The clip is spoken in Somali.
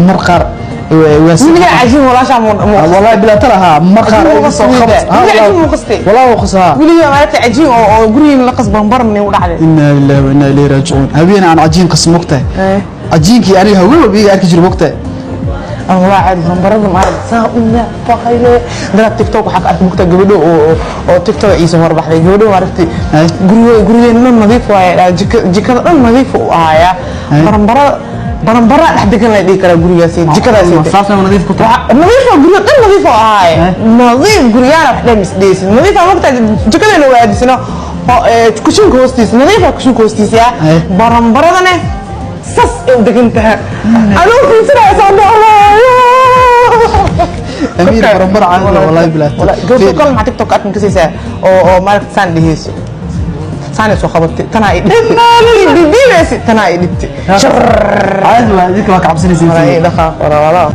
Mar qaar Weligaa cajiin walaashaa mu Wallahi bilaa talaha mar qaar Cajiin iga soo wuu qabat. qastay. Weligaa cajiin wuu qastay. Wallahi wuu qasaa. Weligaa maaragtay cajiin oo gurigiin la qas bambarmani u dhacday? Inna lillahi wa inna ilayhi raajicuun. Habeen aan cajiin qas, mogtahay? Eh. Cajiinkii aniga haween walba iga arki jiro, mogtahay? Ama waa caadi bambarada maaragtay saa u nafaqayle dara. TikTok waxaa ka arkay, mugta, gabadho oo TikTok iisa horbaxday, gabadho maaragtay Ay. Gurigeen dhan nadiif waaye, jikada dhan nadiif u ahaaya. Ay. Barambara barambara dhex degan la dhihi karaa gurigaasi, jikadaasi. Saasna nadiif ku tahay? Nadiif waa guriga dhan, nadiif oo ahaay. Eh. Nadiif guryaana wax dhan isdheysin, nadiif aa mogtahay. Jikadayna waadisno kushinka hoostiisa nadiif waa, kushinka hoostiisa yaa. Eh. Barambaradane sas ay u degan tahay, anuu fiirsanaya saan. Amiir, barambara caadi waa, wallahi bilaa. Gabadho kale maxaa TikTok arkin kasaysaa oo maaragta saan dheheyso, saanay soo qabatay, tanaa i dhibtay, dhidiidaysi, tanaa i dhibtay. Caadi waa, idinka waa ka cabsanaysiin. Dhaqaaq walaa.